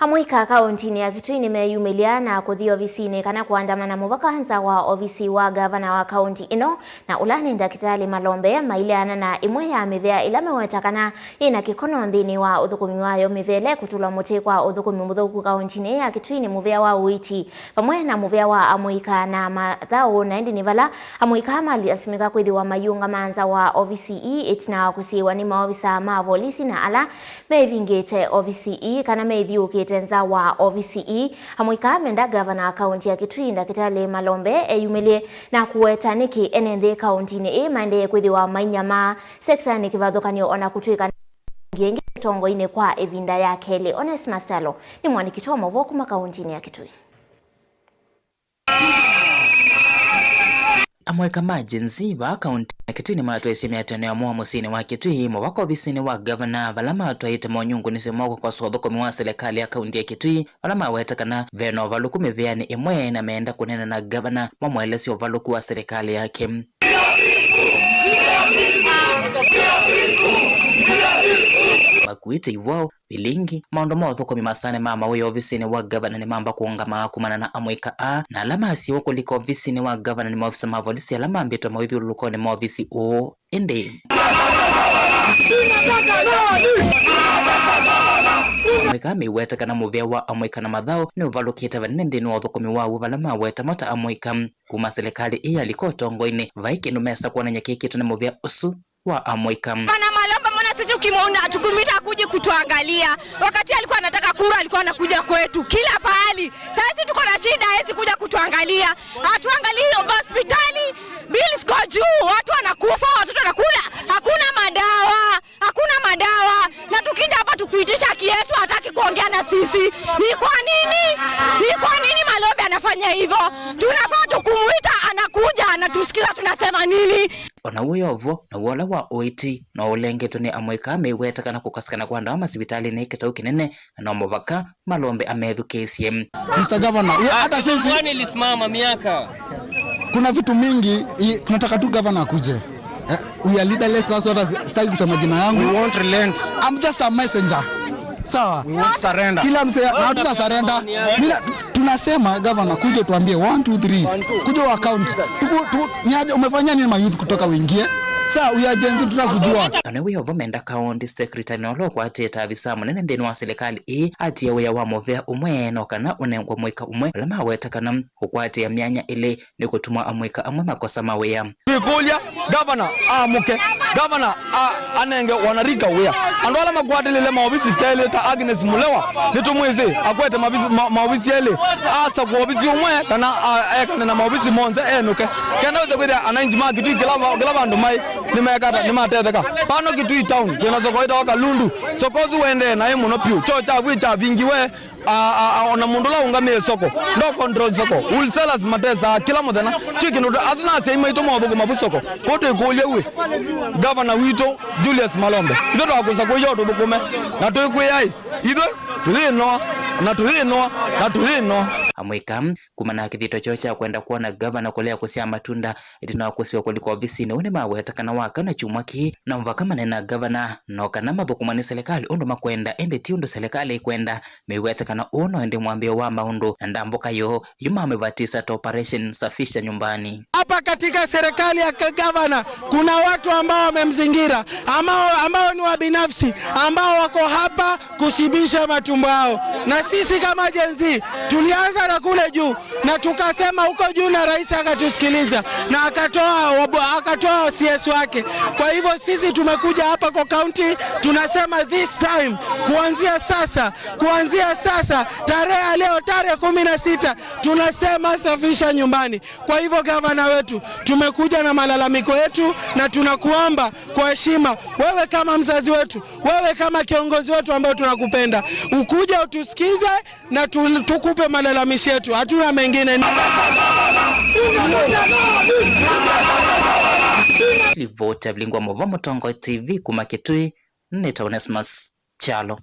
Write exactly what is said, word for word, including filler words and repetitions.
Amũika kaũntinĩ ya Kitui nĩmeyumĩlya na kũthi ovisinĩ kana kũandamana mũvaka nza wa ovisi wa ngavana wa kaũnti ĩno, na ũla nĩ Ndakĩtalĩ Malombe, maileana na ĩmwe ya mĩvĩa ĩla meweta kana yĩna kĩkono nthĩnĩ wa ũthũkũmi wayo. Mĩvĩa ĩla ĩkũtũlwa mũtĩ kwa ũthũkũmi mũthũku kaũntinĩ ya Kitui nĩ mũvĩa wa ũiiti, vamwe na mũvĩa wa amũika na mathaũ, na ĩndĩ nĩ vala amũika malasimĩka kwĩthĩwa mayĩũngama nza wa ovisi ii ĩtina wa kũsiĩĩwa nĩ maovisa ma volisi na ala meĩvingĩte ovisi ii kana meĩthiũũkĩte nza wa ovisi ii. Amũika menda ngavana wa kaũnti ya Kitui, Ndakĩtalĩ Malombe, eyumĩlye na kũweta nĩkĩ ene nthĩ kaũntinĩ ĩĩ maendee kwĩthĩwa mainyamaa sektanĩ kĩvathũkany'o, o na kũtw'ĩka ĩngĩ ũtongoinĩ kwa ĩvinda ya kelĩ. Onesmus Kyalo nĩ mũandĩki witũ wa maũvoo kuma kaũntinĩ ya Kitui. Amũika ma Gen Z vaa kaũnti ya Kitui nĩmatwaisye mĩatĩanĩo ya mũomo mũsyĩnĩ wa Kitui, mũvaka ovisinĩ wa ngavana, vala matwaĩte monyungunisyo ma kũkosoa ũthũkũmi wa silikalĩ ya kaũnti ya Kitui, vala maweta kana ve na ũvalũku mĩvĩanĩ ĩmwe na meenda kũneena na ngavana mamũelesye ũvalũku wa silikalĩ yake. Makuĩte ivwao, vilingi, maũndũ ma ũthũkũmi, masanĩ ma mawĩa ovisinĩ wa ngavana nĩmamba kũũngama kumana na amũika aa, na ala masiĩwe kũlika ovisinĩ wa ngavana nĩ maovisa ma volisi ala mambĩtwe mawĩthyũlũlũkonĩ ma ovisi ũũ. Ĩndĩ amũika meweta kana mũvĩa wa amũika na mathaũ nĩũvalũkĩte vanene nthĩnĩ wa ũthũkũmi waw'o, vala maweta mo ta amũika kuma silikalĩ ĩĩ yalika ũtongoinĩ, vai kĩndũ mesa kwonany'a kĩkĩtwe nĩ mũvĩa ũsu wa amũika. Bwana Malombe, mbona sisi tukimwona, tukimwita akuje kutuangalia? Wakati alikuwa anataka kura, alikuwa anakuja kwetu kila pahali. Sasa sisi tuko na shida, hawezi kuja kutuangalia. Hatuangalii hospitali, bills ziko juu, watu wanakufa, watoto wanakula, hakuna madawa, hakuna madawa. Na tukija hapa tukuitisha haki yetu, hataki kuongea na sisi. Ni kwa nini? Ni kwa nini Malombe anafanya hivyo? Tunafaa tukumuita, anakuja, anatusikiza tunasema nini? O na wĩ o vo, naw'o ũla wa ũiiti no ũlengetwe nĩ amũika meweta kana kũkosekana kwa ndawa masivitalĩnĩ nĩ kĩtau kĩnene, na no mũvaka Malombe amethukĩĩsye. Mister Governor, we, hata sisi nilisimama miaka. Kuna vitu mingi i, tunataka tu governor akuje. Eh, we are leaderless, that's what I, sitaki kusema jina yangu. We won't relent. I'm just a messenger. Sawa. We won't surrender. Kila mse, na hatuna surrender. Mimi na, tunasema governor, kuja tuambie one, two, three. Kuja wa count. Tuku, tu, ni aje umefanya nini ma youth kutoka uingie? Sasa we are Gen Z, tunataka kujua. Ona wĩ o vo menda county secretary na ũla ũkwatĩte avisa mũnene nthĩnĩ wa silikalĩ ĩĩ atie wĩa wa mũvĩa ũmwe no kana ũnengwe mũika ũmwe, ala maweta kana ũkwatĩa myanya ĩlĩ nĩ kũtuma amũika amwe makosa mawĩa. Twĩkũlya gavana aamũke, gavana a-, anenge wanarika wĩa. Andũ ala makwatĩlĩle maovisi kelĩ ta Agnes Mulewa, nĩtũmwĩsĩ akwete mavisi-, ma-, maovisi elĩ, asakũa ovisi ũmwe kana a-, ekane na maovisi monthe enũke. Kenda wĩse kwĩthĩa ananchi ma Kitui kĩla va-, kĩla vandũ maĩ nĩmekata, nĩmatetheka. Pano Kitui town twĩna soko ĩtawa Kalundu. Soko ũsu wendee naĩ mũno vyũ. Kyoo kya vwĩ kyavingiwe. A, a, a, ona mũndũ ũla ũngamĩe soko, ndo control soko. Wholesalers matesaa kĩla mũthenya. Ti kĩndũ tũ-, asu na asyai maitũ maũthũkũma vu soko. Kwoou twĩkũlye wĩ, gavana witũ Julius Malombe, ithyĩ twakũsa kũya ũtũthũkũme, na twĩkwĩa-ĩ, ithyĩ tũyĩnoa, na tũyĩnoa, na tũyĩnoa. Amũika, kumana na kĩthito kyoo kya kwenda kwona gavana kũlea kũsyaa matunda, ĩtina wa kũsiwa kũlika ovisinĩ ũũ nĩmaweta kana wa kana kyumwa kĩĩ, no mũvaka manene na gavana, no kana mathũkũmwa nĩ silikalĩ ũndũ makwenda, ĩndĩ ti ũndũ silikalĩ ĩkwenda. Meweta kana ũũ no ĩndĩ mwambĩĩo wa maũndũ, na ndambũka yoo yu mamĩvatisa ta Operation Safisha Nyumbani. Hapa katika serikali ya gavana kuna watu ambao wamemzingira, ambao, ambao ni wabinafsi, ambao wako hapa kushibisha matumbo yao. Na sisi kama Gen Z tulianza na kule juu, na tukasema huko juu, na rais akatusikiliza na akatoa wabu-, akatoa C S wake. Kwa hivyo sisi tumekuja hapa kwa county, tunasema this time, kuanzia sasa, kuanzia sasa, tarehe ya leo, tarehe kumi na sita, tunasema safisha nyumbani. Kwa hivyo, gavana wetu, tumekuja na malalamiko yetu na tunakuomba kwa heshima, wewe kama mzazi wetu, wewe kama kiongozi wetu ambao tunakupenda, ukuje utusikize na tu-, tukupe malalamishi yetu. Hatuna mengine. Livoti ya Vilingwa Mũvo, Mũtongo T V kuma Kitui, nĩ ta Onesmus Kyalo.